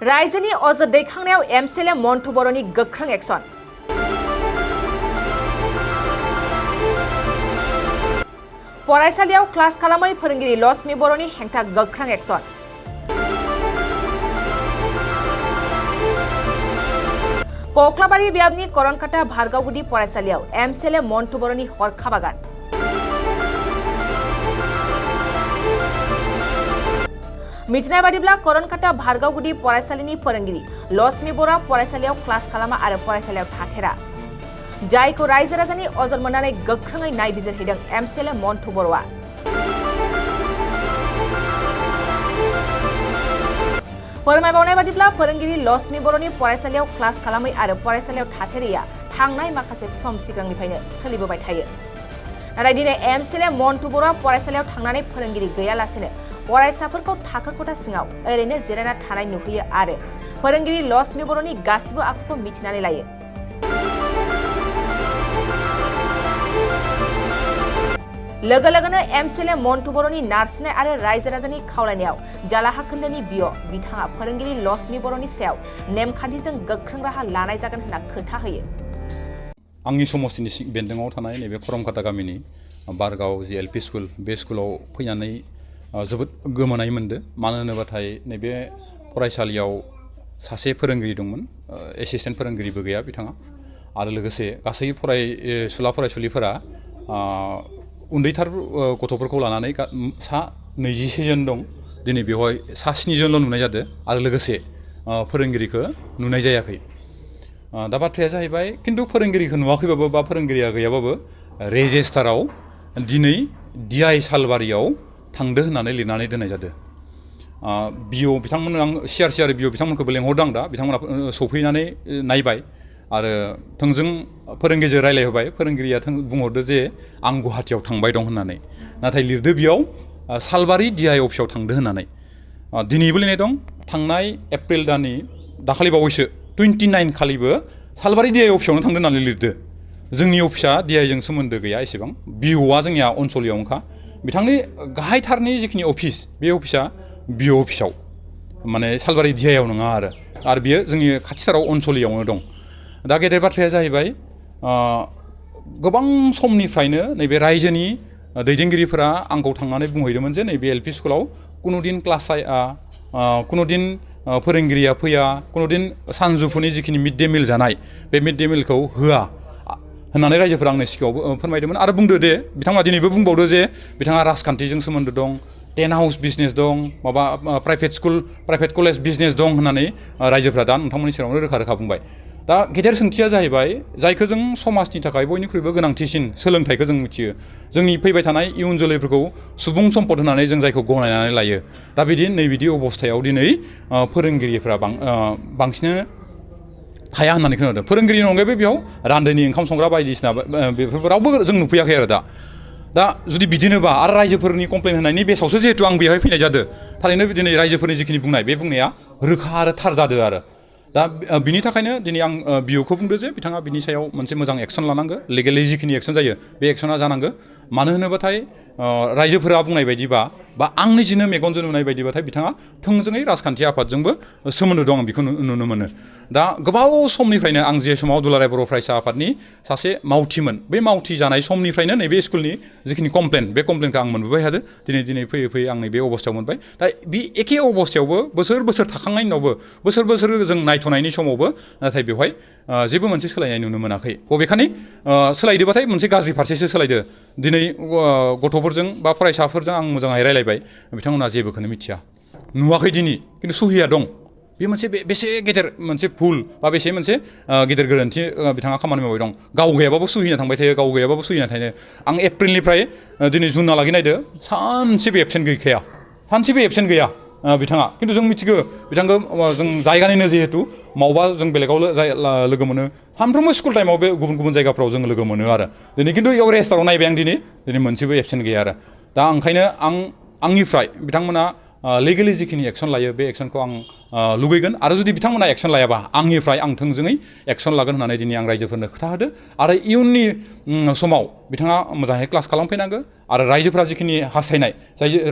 रायजोनि अजद दैखांनायाव एमसिएलए मन्टु बर'नि गोख्रों एक्शन। फरायसालियाव क्लास खालामै फोरोंगिरि लक्ष्मी बर'नि हेंथा गोख्रों एक्शन। कक्लाबारि बियाबनि करनक भारगावगुदि फरायसालियाव एमसिएलए मन्टु बर'नि हरखाब आगान। मिथिनाय बादिब्ला करनक भारगावगुदि फरायसालिनि फोरोंगिरि लक्ष्मी बर'आ फरायसालियाव क्लास खालामा आरो फरायसालियाव थाथेरा, जायखौ रायजो राजानि अजद मोननानै गोख्रोङै नायबिजिरहैदों एमसिएलए मन्टु बर'आ। फोरमायबावनाय बादिब्ला फोरोंगिरि लक्ष्मी बर'नि फरायसालियाव क्लास खालामै आरो फरायसालियाव थाथेरैया थांनाय माखासे सम सिगांनिफ्रायनो सोलिबोबाय थायो। नाथाय दिनै एमसिएलए मन्टु बर'आ फरायसालियाव थांनानै फोरोंगिरि गैयालासेनो फरायसाफोरखौ थाखो खथा सिङाव ओरैनो जिरायना थानाय नुहैयो आरो फोरोंगिरि लक्ष्मी बर'नि गासिबो आखुखौ मिथिनानै लायो। लोगो लोगोनो एमसिएलए मन्टु बर'नि नारसिननाय आरो रायजो राजानि खावलायनायाव जालाहा खोन्दोनि बिथाङा फोरोंगिरि लक्ष्मी बर'नि सायाव नेमखान्थिजों गोख्रों राहा लानाय जागोन होनना खोथा होयो। आंनि समस्तिनि बेन्दोङाव थानाय नैबे करमकाता गामिनि बारगाव जि एलपि स्कुल, बे स्कुलाव फैनानै जोबोद गोमोनाय मोनदों। मानो होनोबाथाय नैबे फरायसालियाव सासे फोरोंगिरि दंमोन, एसिस्टेन्ट फोरोंगिरिबो गैया बिथाङा, आरो लोगोसे गासै फरायसुलिफोरा उन्दैथार गथ'फोरखौ लानानै सा 26 जन दं। दिनै बेवहाय सा 7 जनल' नुनाय जादों आरो लोगोसे फोरोंगिरिखौ नुनाय जायाखै। दा बाथ्राया जाहैबाय, खिन्थु फोरोंगिरिखौ नुवाखैबाबो बा फोरोंगिरिया गैयाबाबो रेजिस्टाराव दिनै डिआइ सालबारियाव थांदो होननानै लिरनानै दोननाय जादों। बिअ बिथांमोन, आं सिआर बिअ बिथांमोनखौबो लेंहरदों आं दा, बिथांमोना सफैनानै नायबाय आरो थोंजों फोरोंगिरिजों रायलायहोबाय। फोरोंगिरिया बुंहरदो जे आं गुवाहाटियाव थांबाय दं होननानै, नाथाय लिरदो बेयाव सालबारि डिआइ अफिसाव थांदो होननानै। दिनैबो लिरनाय दं, थांनाय एप्रिल दाननि दाखालि बावैसो 29 खालिबो सालबारि डिआइ अफिसावनो थांदो होननानै लिरदो। जोंनि अफिसा डिआइजों सोमोन्दो गैया एसेबां, बिअआ जोंनिया अनसलियावनोखा। बिथांनि गाहायथारनि जिखिनि अफिस, बे अफिसा बिअ अफिसाव, माने सालबारि डिआइआव नङा आरो बियो जोंनि खाथिथाराव अनसलियावनो दं। दा गेदेर बाथ्राया जाहैबाय, गोबां समनिफ्रायनो नैबे रायजोनि दैदेनगिरिफोरा आंखौ थांनानै बुंहैदोंमोन जे नैबे एलपि स्कुलाव कुनुदिन क्लास जाया, कुनुदिन फोरोंगिरिया फैया, कुनुदिन सानजौफुनि जिखिनि मिड डे मिल जानाय, बे मिड डे मिलखौ होआ होननानै रायजोफोरा आंनो सिगाङाव फोरमायदोंमोन। आरो बुंदो दे, बिथाङा दिनैबो बुंबावदो जे बिथाङा राजखान्थिजों सोमोन्दो दं, टेन्ट हाउस बिजनेस दं, माबा private school, private college business दं होननानै रायजोफ्रा दा नोंथांमोननि सेरावनो रोखा रोखा बुंबाय। दा गेदेर सोंथिया जाहैबाय, जायखौ जों समाजनि थाखाय बयनिख्रुइबो गोनांथिसिन सोलोंथाइखौ जों मिथियो, जोंनि फैबाय थानाय इयुन जोलैफोरखौ सुबुं सम्पद होननानै जों जायखौ गनायनानै लायो, दा नैबिदि अबस्थायाव दिनै फोरोंगिरिफ्रा बांसिनानो थाया होननानै खोनादों। फोरोंगिरिनि अनगायैबो बेयाव रान्दैनि ओंखाम संग्रा बायदिसिना बेफोरबो रावबो जों नुफैयाखै आरो दा जुदि बिदिनोबा, आरो रायजोफोरनि कमप्लेन होनायनि बेसावसो जिहेतु आं बेवहाय फैनाय जादों, थारैनो दिनै रायजोफोरनि जिखिनि बुंनाय, बे बुंनाया रोखा आरो थार जादों आरो दा बिनि थाखायनो दिनै आं बिअखौ बुंदो जे बिथाङा बिनि सायाव मोनसे मोजां एक्सन लानांगौ। लिगेलि जिखिनि एक्सन जायो बे एक्सना जानांगौ। मानो होनोबाथाय रायजोफोरा बुंनाय बायदिबा बा आं निजिनो मेगनजों नुनाय बायदिबाथाय बिथाङा थोंजोङै राजखान्थि आफादजोंबो सोमोन्दो दं, आं बेखौ नुनो मोनो। दा गोबाव समनिफ्रायनो आं जे समाव दुलाराय बर' फरायसा आफादनि सासे मावथिमोन, बे मावथि जानाय समनिफ्रायनो नैबे स्कुलनि जिखिनि कमप्लेन, बे कमप्लेनखौ आं मोनबोबाय थादों। दिनै फैयै फैयै आं नैबे अबस्थायाव मोनबाय। दा बे एखे अबस्थायावबो बोसोर थाखांनायनि उनावबो बोसोर जों नायथ'नायनि समावबो नाथाय बेवहाय जेबो मोनसे सोलायनाय नुनो मोनाखै। बबेखानि सोलायदोबाथाय मोनसे गाज्रि फारसेसो सोलायदो। दिनै गथ'फोरजों बा फरायसाफोरजों आं मोजाङै रायलायबाय, बिथांमोना जेबोखौनो मिथिया, नुवाखै दिनै, खिन्थु सहिया दं। बे मोनसे बेसे गेदेर मोनसे भुल बा बेसे मोनसे गेदेर गोरोन्थि बिथाङा खामानि मावबाय दं। गाव गैयाबाबो सहिना थांबाय थायो, गाव गैयाबाबो सहिना थायो। आं एप्रिलनिफ्राय दिनै जुनहालागै नायदो, सानसेबो एबसेन्ट गैखाया, सानसेबो एबसेन्ट गैया बिथाङा। खिन्थु जों मिथिगौ बिथांखौ, जों जायगानिनो जिहेतु मावबा जों बेलेगाव लोगो मोनो, सानफ्रोमबो स्कुल टाइमाव बे गुबुन जायगाफ्राव जों लोगो मोनो आरो दिनै खिन्थु इयाव रेजिस्टाराव नायबाय आं दिनै मोनसेबो एबसेन्ट गैया आरो दा ओंखायनो आंनिफ्राय बिथांमोना लिगेलि जिखिनि एक्सन लायो बे एक्सनखौ आं लुगैगोन। आरो जुदि बिथांमोना एक्सन लायाबा आंनिफ्राय आं थोंजोङै एक्सन लागोन होननानै दिनै आं रायजोफोरनो खोथा होदो। आरो इयुननि समाव बिथाङा मोजाङै क्लास खालामफैनांगौ आरो रायजोफोरा जिखिनि हास्थायनाय,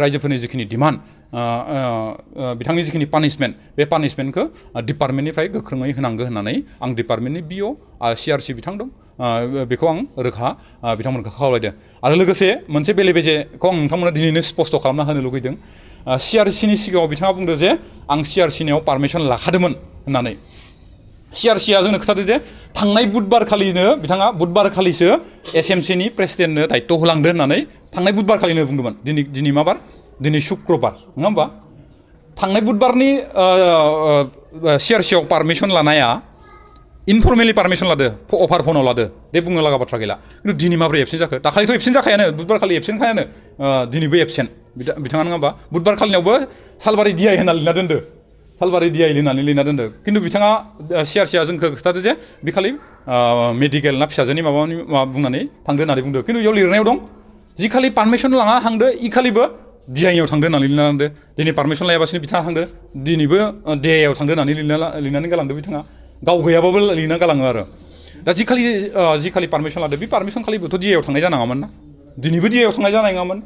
रायजोफोरनि जिखिनि डिमान्ड, बिथांनि जिखिनि पानिशमेन्ट बे पानिशमेन्टखौ डिपार्टमेन्टनिफ्राय गोख्रोङै होनांगौ होननानै आं डिपार्टमेन्टनि बिअ CRC बिथां दं बेखौ आं रोखा बिथांमोनखौ खावलायदों आरो लोगोसे मोनसे बेले बेजेखौ आं नोंथांमोना दिनैनो स्पष्ट खालामना होनो लुगैदों CRCनि सिगाङाव बिथाङा बुंदों जे आं CRCनियाव पारमिसन लाखादोंमोन होननानै CRCआ जोंनो खोथादों जे थांनाय बुधबार खालिनो बिथाङा बुधबार खालिसो SMCनि प्रेसिडेन्टनो दायित्व होलांदो होननानै थांनाय बुधबार खालिनो बुंदोंमोन दिनै मा बार दिनै शुक्रबार नङा होमबा थांनाय बुधबारनि CRCआव पारमिसन लानाया इनफर्मेलि पारमिसन लादो अफार फनाव लादो दे बुंनो लागा बाथ्रा गैला खिन्थु दिनै माब्रै एबसेन्ट जाखो दाखालिथ' एबसेन्ट जाखायानो बुधबार खालि एबसेन्ट खायानो दिनैबो एबसेन्ट बिथाङा नङा होमबा बुधबार खालिनावबो सालबारि DI होनना लिरना दोनदो सालबारि DI होननानै लिरना दोनदो खिन्थु बिथाङा CRCआ जोंखौ खोथादो जे बे खालि मेडिकेल ना फिसाजोनि माबा बुंनानै थांदो होननानै बुंदो खिन्थु बेयाव लिरनायाव दं जि खालि पारमिसन लाना थांदो इ खालिबो DIआव थांदो होननानै लिरना लांदो दिनै पारमिसन लायाबासिनो बिथाङा थांदो दिनैबो DIआव थांदो होननानै लिरनानै गालांदो बिथाङा गाव गैयाबाबो लिरना गालाङो आरो दा जि खालि पारमिसन लादो बे पारमिसन खालिबोथ' DIआव थांनाय जानाङामोन ना दिनैबो DIआव थांनाय जानाय नङामोन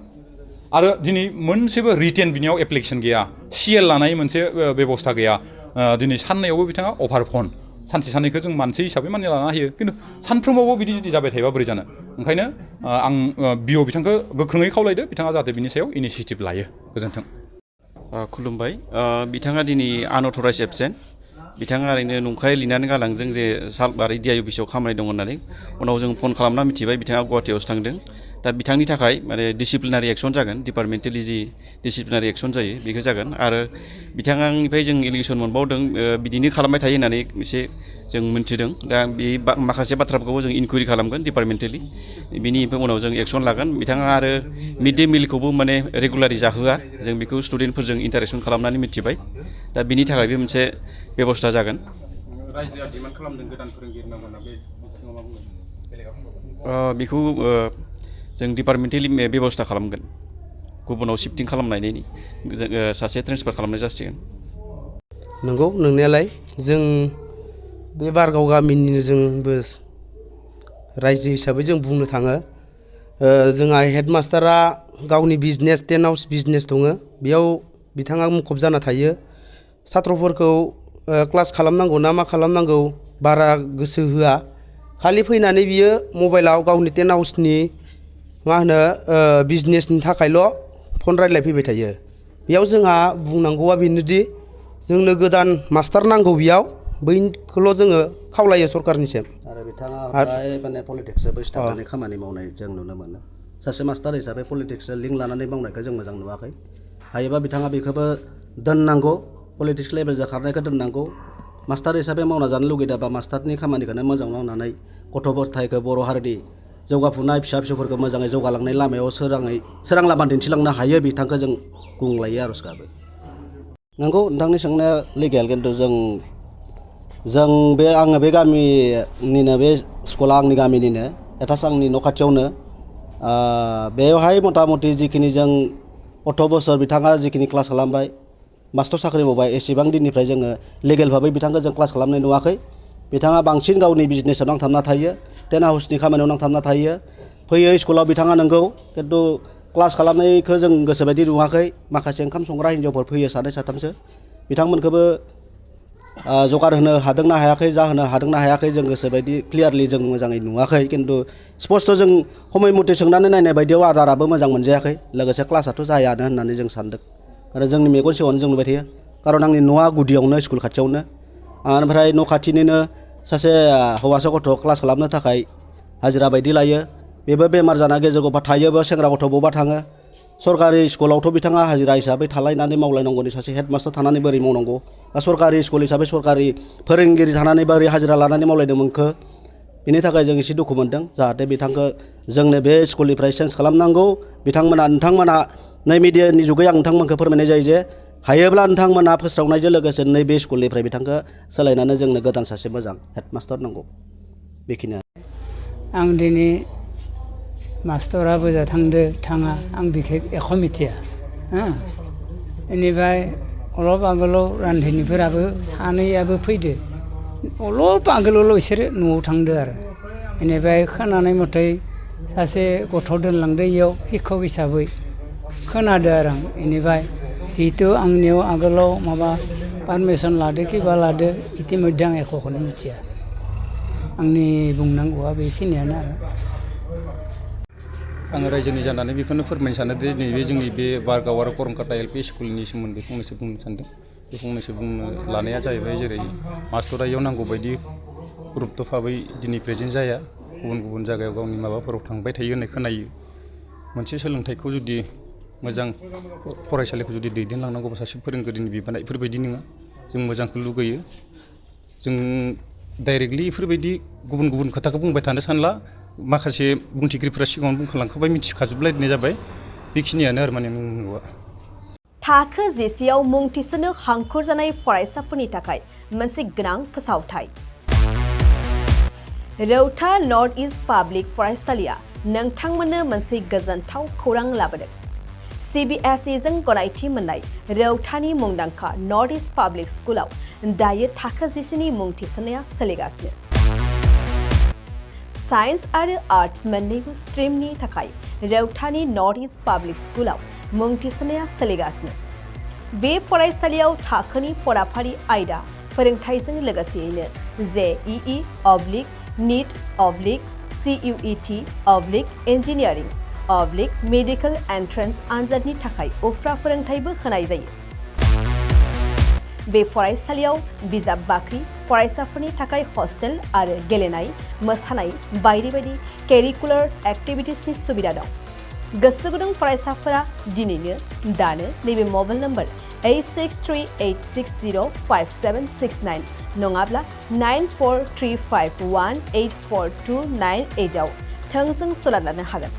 आरो दिनै मोनसेबो रिटेन बिनियाव एप्लिकेसन गैया CL लानाय मोनसे बेबस्था गैया दिनै साननैयावबो बिथाङा अफार फन सानसे साननैखौ जों मानसि हिसाबै मानिना लानो हायो खिन्थु सानफ्रोमावबो बिदि जुदि जाबाय थायोबा बोरै जानो ओंखायनो आं बिअ बिथांखौ गोख्रोङै खावलायदो बिथाङा जाहाथे बिनि सायाव इनिसियेटिभ लायो गोजोन्थों खुलुमबाय बिथाङा दिनै आनअथराइज एबसेन्ट बिथाङा ओरैनो नंखाय लिरनानै गालांदों जे सालबारि DI अफिसाव खामानि दं होननानै उनाव जों फन खालामना मिथिबाय बिथाङा गुवाहाटियावसो थांदों दा बिथांनि थाखाय माने डिसिप्लिनारि एक्सन जागोन डिपार्टमेन्टेलि जि डिसिप्लिनारि एक्सन जायो बेखौ जागोन आरो बिथांनिफ्राय जों एलिगेसन मोनबावदों बिदिनो खालामबाय थायो होननानै एसे जों मिन्थिदों दा बे माखासे बाथ्राफोरखौबो जों इनकुवेरि खालामगोन डिपार्टमेन्टेलि बिनि उनाव जों एक्सन लागोन बिथाङा आरो मिड डे मिलखौबो माने रेगुलारि जाहोआ जों बेखौ स्टुडेन्टफोरजों इन्टारेक्सन खालामनानै मिथिबाय दा बिनि थाखाय बे मोनसे बेबस्था जागोन रायजोआ डिमान्ड खालामदों गोदान फोरोंगिरि नांगौना बे बिथिङाव मा बुंगोन बेखौ जों डिपार्टमेन्टेलि बेबस्था खालामगोन गुबुनाव शिफ्टिं खालामनायनि सासे ट्रेन्सफार खालामनाय जासिगोन नंगौ नोंनायालाय जों बे बारगाव गामिनिनो जोंबो रायजो हिसाबै जों बुंनो थाङो जोंहा हेडमास्टारा गावनि बिजनेस टेन्ट हाउस बिजनेस दङ बेयाव बिथाङा मुखुब जाना थायो सात्रफोरखौ क्लास खालामनांगौ ना मा खालामनांगौ बारा गोसो होआ खालि फैनानै बियो मबाइलाव गावनि टेन्ट हाउसनि मा होनो बिजनेसनि थाखायल' फन रायलायफैबाय थायो बेयाव जोंहा बुंनांगौआ बेनोदि जोंनो गोदान मास्टार नांगौ बेयाव बैखौल' जोङो खावलायो सरकारनिसिम आरो बिथाङा माने पलिटिक्सआवबो सिथाबनानै खामानि मावनाय जों नुनो मोनो सासे मास्टार हिसाबै पलिटिक्सआव लिंक लानानै मावनायखौ जों मोजां नुवाखै हायोबा बिथाङा बेखौबो दोननांगौ पलिटिक्स लेभेलजों खारनायखौ दोननांगौ मास्टार हिसाबै मावना जानो लुगैदोंबा मास्टारनि खामानिखौनो मोजां मावनानै गथ' गथायखौ बर' हारिनि जौगाफुनाय फिसा फिसौफोरखौ मोजाङै जौगालांनाय लामायाव सोरां लामा दिन्थिलांनो हायो बिथांखौ जों बुंलायो आर'ज गाबो नंगौ नोंथांनि सोंनाया लिगेल खिन्थु आङो बे गामिनिनो बे स्कुला आंनि गामिनिनो एटाच आंनि न' खाथियावनो बेवहाय मथा मथि जिखिनि जों 18 बोसोर बिथाङा जिखिनि क्लास खालामबाय मास्टार साख्रि मावबाय एसेबां दिननिफ्राय जोङो लिगेल भाबै बिथांखौ जों क्लास खालामनाय नुवाखै बिथाङा बांसिन गावनि बिजनेसाव नांथाबना थायो टेन्ट हाउसनि खामानियाव नांथाबना थायो फैयो स्कुलाव बिथाङा नंगौ खिन्थु क्लास खालामनायखौ जों गोसोबायदि नुवाखै माखासे ओंखाम संग्रा हिन्जावफोर फैयो सानै साथामसो बिथांमोनखौबो जगार होनो हादोंना हायाखै जाहोनो हादोंना हायाखै जों गोसोबायदि क्लियारलि जों मोजाङै नुवाखै खिन्थु स्पष्ट जों समय मथे सोंनानै नायनाय बायदियाव आदाराबो मोजां मोनजायाखै लोगोसे क्लासाथ' जायानो होननानै जों सानदों आरो जोंनि मेगन सिगाङावनो जों नुबाय थायो खारन आंनि न'आ गुदियावनो स्कुल खाथियावनो ओमफ्राय न' खाथिनिनो सासे हौवासा गथ' क्लास खालामनो थाखाय हाजिरा बायदि लायो बेबो बेमार जाना गेजेर गफा थायोबो सेंग्रा गथ' बबावबा थाङो सरकारि स्कुलावथ' बिथाङा हाजिरा हिसाबै थालायनानै मावलायनांगौनि सासे हेडमास्टार थानानै बोरै मावनांगौ बा सरकारि स्कुल हिसाबै सरकारि फोरोंगिरि थानानै बोरै हाजिरा लानानै मावलायदोंमोनखो बेनि थाखाय जों एसे दुखु मोनदों जाहाथे बिथांखौ जोंनो बे स्कुलनिफ्राय चेन्ज खालामनांगौ नोंथांमोना नै मिडियानि जुगै आं नोंथांमोनखौ फोरमायनाय जायो जे हायोब्ला नोंथांमोना फोस्रावनायजों लोगोसे नैबे स्कुलनिफ्राय बिथांखौ सोलायनानै जोंनो गोदान सासे मोजां हेडमास्टार नांगौ बेखिनियानो आं दिनै मास्टरा बोजा थांदो थाङा आं बेखौ एख' मिथिया बेनिफ्राय अलप आगोलाव रान्धनिफोराबो सानैयाबो फैदो अलप आगोलावल' बिसोरो न'आव थांदो आरो बेनिफ्राय खोनानाय मथे सासे गथ' दोनलांदो इयाव शिक्षक हिसाबै खोनादो आरो आं बेनिफ्राय जिहेतु आंनियाव आगोलाव माबा पारमिसन लादो किबा लादो इतिमध्ये आं एकखौनो मिथिया आंनि बुंनांगौआ बेखिनियानो आरो आङो रायजोनि जानानै बेखौनो फोरमायनो सानो दि नैबे जोंनि बे बारगाव आरो करनकाटा एल पि स्कुलनि सोमोन्दै फंनैसो बुंनो सानदों बे फंनैसो बुंनो लानाया जाहैबाय जेरै मास्टरा इयाव नांगौ बायदि गुरुत्त भाबै दिनै प्रेजेन्ट जाया गुबुन गुबुन जायगायाव गावनि माबाफोराव थांबाय थायो होननाय खोनायो मोनसे सोलोंथाइखौ जुदि मोजां फरायसालिखौ जुदि दैदेनलांनांगौबा सासे फोरोंगिरिनि बिबाना बेफोरबायदि नङा जों मोजांखौ लुगैयो जों डाइरेक्टलि बेफोरबायदि गुबुन गुबुन खोथाखौ बुंबाय थानो सानला माखासे बुंथिगिरिफोरा सिगाङावनो बुंखालांखाबाय मिथिखाजोबलायनाय जाबाय बेखिनियानो आरो माने बुंनांगौआ थाखो जिसेयाव मुं थिसननो हांखुर जानाय फरायसाफोरनि थाखाय मोनसे गोनां फोसावथाय रौता नर्थ इस्ट पाब्लिक फरायसालिया नोंथांमोननो मोनसे गोजोनथाव खौरां लाबोदों CBSE जों गनायथि मोननाय रौतानि मुंदांखा नर्थ इस्ट पाब्लिक स्कुलाव दायो थाखो जिसेनि मुं थिसननाया सोलिगासिनो साइन्स आरो आर्ट्स मोन्नैबो स्ट्रिमनि थाखाय रौतानि नर्थ इस्ट पाब्लिक स्कुलाव मुं थिसननाया सोलिगासिनो बे फरायसालियाव थाखोनि फराफारि आयदा फोरोंथाइजों लोगोसेयैनो JEE NEET CUET engineering medical entrance आनजादनि थाखाय उफ्रा फोरोंथाइबो होनाय जायो बे फरायसालियाव बिजाब बाख्रि फरायसाफोरनि थाखाय हस्टेल आरो गेलेनाय मोसानाय बायदि बायदि केरिकुलार एक्टिभिटिसनि सुबिदा दं गोसो गुदुं फरायसाफोरा दिनैनो दानो नैबे मबाइल नम्बर 8638605769 नङाब्ला 9435184298 आव थोंजों सोलाद लानो हागोन